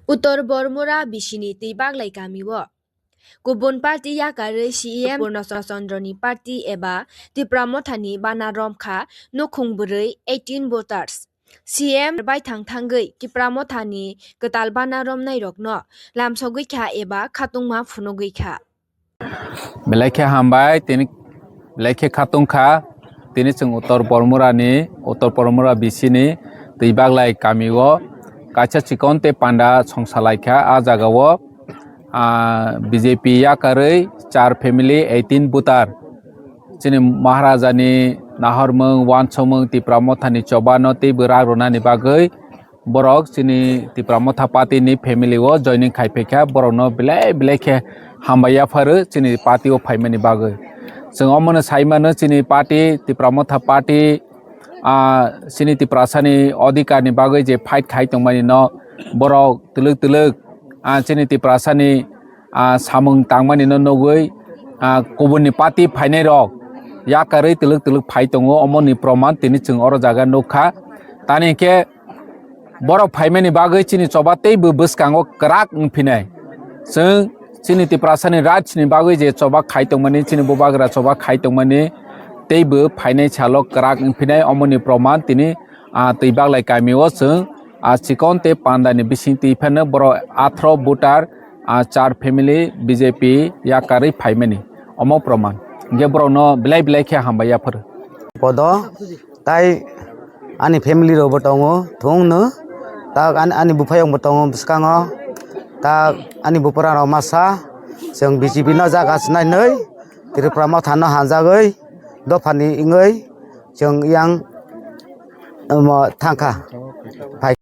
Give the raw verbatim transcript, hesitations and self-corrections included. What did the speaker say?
Uttor Bormura bisini Twibaglai kamio kubun party yakarwi C E M Purno Chandroni party eba Tipra Mothani bana romkha nukhung bwrwi eighteen voters. C M baithang thangwi Tipra Mothani kwtal bana romnairokno lamsogwi kha eba khatungma phunugwi kha. Belai khe hambai, tini belai khe khatung kha. Tini chwng Uttor Bormurani, Uttor Bormura bisini Twibaglai kamio kaisa chikon tei panda songsa lai kha. A jagao, ah, B J P yakarwi char family eighteen voter. Chini Maharajani nahormung, wansomung, Tipra Mothani chobano teibo rak rwnani bagwi borok chini Tipra Motha party ni family o joining khai phaikha, borokno belai belai khe hambai yapharo chini party o phaimani bagwi. Chwng omono sai mano chini party, Tipra Motha party, ah, chini Tiprasani odhikar ni bagwi je fight khai tongmani no borok twlwk twlwk, ah, chini Tiprasani, ah, samung tangmani no nugwi, ah, kubun ni party phainai rok yakarwi twlwk twlwk phai tongo, omo ni proman tini chwng oro jaga nukha. Tani khe borok phaimani bagwi chini choba teibo bwskango kwrak wngphinai. Chwng chini Tiprasani rights ni bagwi je choba khai tongmani, chini bubagra choba khai tongmani teibo phainai salo kwrak wngphinai, omo ni proman tini, ah, Twibaglai kamio chwng, ah, chikon tei panda ni bising twi phano borok athro voter, ah, char family B J P yakarwi phaimani, omo proman. Hingkhe borokno belai belai khe hambai yapharo. Podo tai ani family rok bo tongo thung no, ta ani, ani buphayung bo tongo bwskango, ta ani bupura rok masa chwng B J P no jaga swnai nwi Tripura Motha no hanjagwi dophani wngwi chwng yang omo thangkha. Phai.